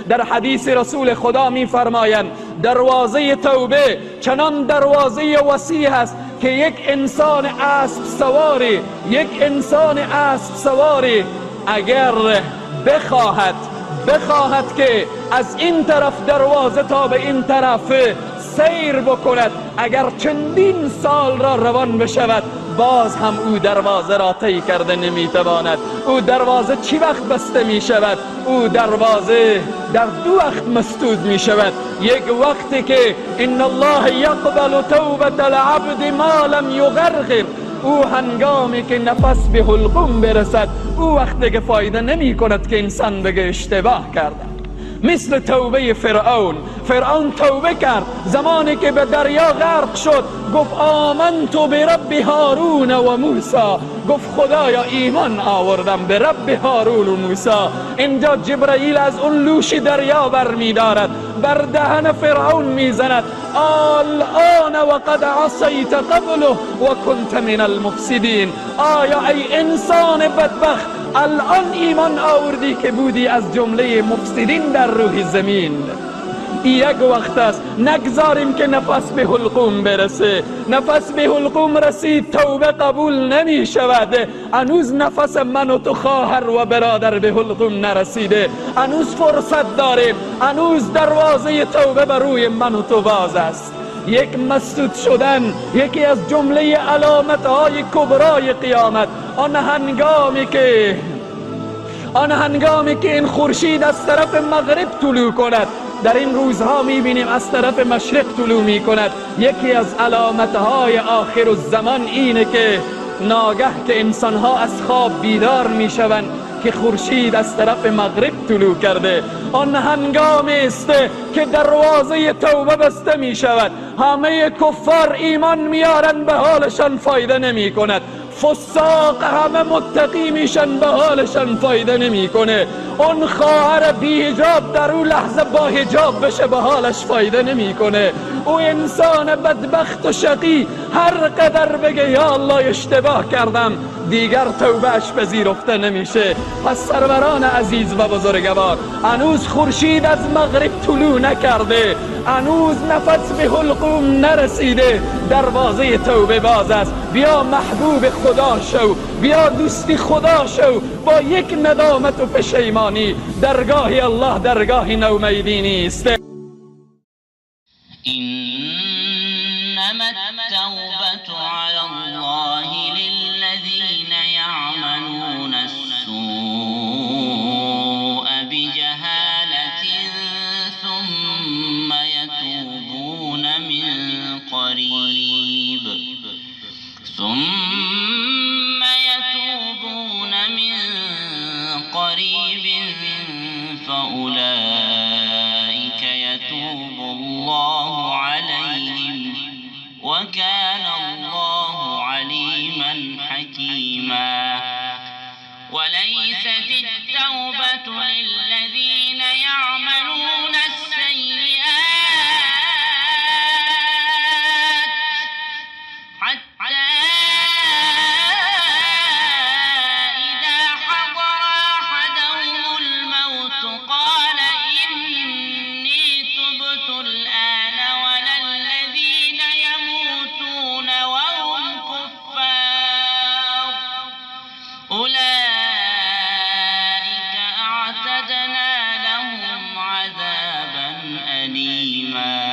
در حدیث رسول خدا میفرمایند دروازه توبه چنان دروازه وسیع است که یک انسان اسب سواری، یک انسان اسب سواری اگر بخواهد که از این طرف دروازه تا به این طرف سیر بکند، اگر چندین سال را روان بشود باز هم او دروازه را طی کرده نمیتواند. او دروازه چی وقت بسته می شود؟ او دروازه در دو وقت مسدود می شود. یک وقتی که ان الله یقبل توبة العبد ما لم یغرغر، او هنگامی که نفس به حلقوم برسد، او وقتی که فایده نمی کند که انسان بگه اشتباه کرده. مثل توبه فرعون. فرعون توبه کرد زمانی که به دریا غرق شد، گفت آمنت برب هارون و موسی، گفت خدایا ایمان آوردم به رب هارون و موسی. اینجا جبرئیل از اون لوش دریا بر میدارد، بر دهن فرعون میزند، الان وقد عصیت قبله و کنت من المفسدین. آیا ای انسان بدبخت الان ایمان آوردی که بودی از جمله مفسدین در روح زمین؟ یک وقت است نگذاریم که نفس به حلقوم برسه. نفس به حلقوم رسید توبه قبول نمی شود. هنوز نفس من و تو خواهر و برادر به حلقوم نرسیده، هنوز فرصت داریم، هنوز دروازه توبه بر روی من و تو باز است. یک مسدود شدن یکی از جمله علامت های کبرای قیامت. آن هنگامی که این خورشید از طرف مغرب طلوع کند، در این روزها میبینیم از طرف مشرق طلوع میکند، یکی از علامتهای آخر الزمان اینه که ناگه که انسانها از خواب بیدار میشوند که خورشید از طرف مغرب طلوع کرده. آن هنگامی است که دروازه توبه بسته می شود. همه کفار ایمان میارن، به حالشان فایده نمی کند. فساق همه متقی میشن، به حالشان فایده نمیکنه. اون خواهر بی حجاب در اون لحظه با حجاب بشه، به حالش فایده نمیکنه. او انسان بدبخت و شقی هر قدر بگه یا الله اشتباه کردم، دیگر توبهش پذیرفته نمیشه. پس سروران عزیز و بزرگوار، هنوز خورشید از مغرب طلوع نکرده، هنوز نفس به حلقوم نرسیده، دروازه توبه باز است. بیا محبوب خدا شو، بیا دوستی خدا شو، با یک ندامت و پشیمانی. درگاه الله درگاه نومیدی نیست. انما التوبة على الله للذين يعملون السوء بجهالة ثم يتوبون من قريب فأولئك يتوب الله عليهم وكان الله عليما حكيما. وليست التوبة للذين يعملون السيئات حتى إذا حضر أحدهم الموت قال إني تبت الآن ولا الذين يموتون وهم كفار أولئك أعتدنا لهم عذابا أليما.